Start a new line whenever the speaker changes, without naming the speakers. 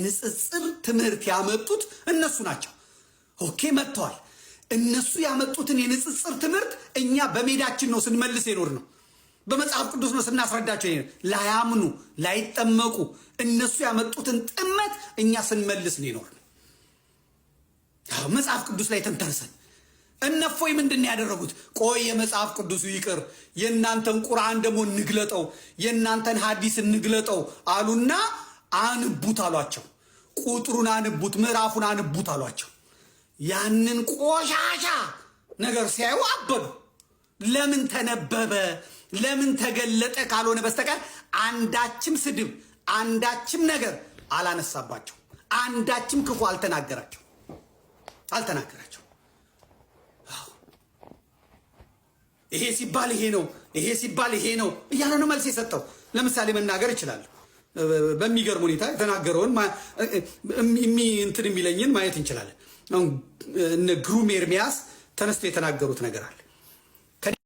የንጽጽር ትምህርት ያመጡት እነሱ ናቸው። Okay፣ መጥተዋል። እነሱ ያመጡትን የንጽጽር ትምህርት እኛ በሜዳችን ነው ስንመልስ የኖርነው። በመጽሐፍ ቅዱስ ነው ስናስረዳቸው። ላያምኑ፣ ላይጠመቁ እነሱ ያመጡትን ጥመት እኛ ስንመልስ ነው የኖርነው። መጽሐፍ ቅዱስ ላይ ተንተርሰን። እነፎይ ምንድን ያደረጉት? ቆይ የመጽሐፍ ቅዱሱ ይቅር፣ የእናንተን ቁርአን ደግሞ እንግለጠው፣ የእናንተን ሐዲስ እንግለጠው አሉና አንቡት አሏቸው። ቁጥሩን አንቡት፣ ምዕራፉን አንቡት አሏቸው። ያንን ቆሻሻ ነገር ሲያዩ አበዱ። ለምን ተነበበ፣ ለምን ተገለጠ ካልሆነ በስተቀር አንዳችም ስድብ፣ አንዳችም ነገር አላነሳባቸው። አንዳችም ክፉ አልተናገራቸው አልተናገራቸው። ይሄ ሲባል ይሄ ነው፣ ይሄ ሲባል ይሄ ነው እያለ ነው መልስ የሰጠው። ለምሳሌ መናገር እችላለሁ። በሚገርም ሁኔታ የተናገረውን እንትን የሚለኝን ማየት እንችላለን። እነ ግሩም ኤርሚያስ ተነስቶ የተናገሩት ነገር አለ።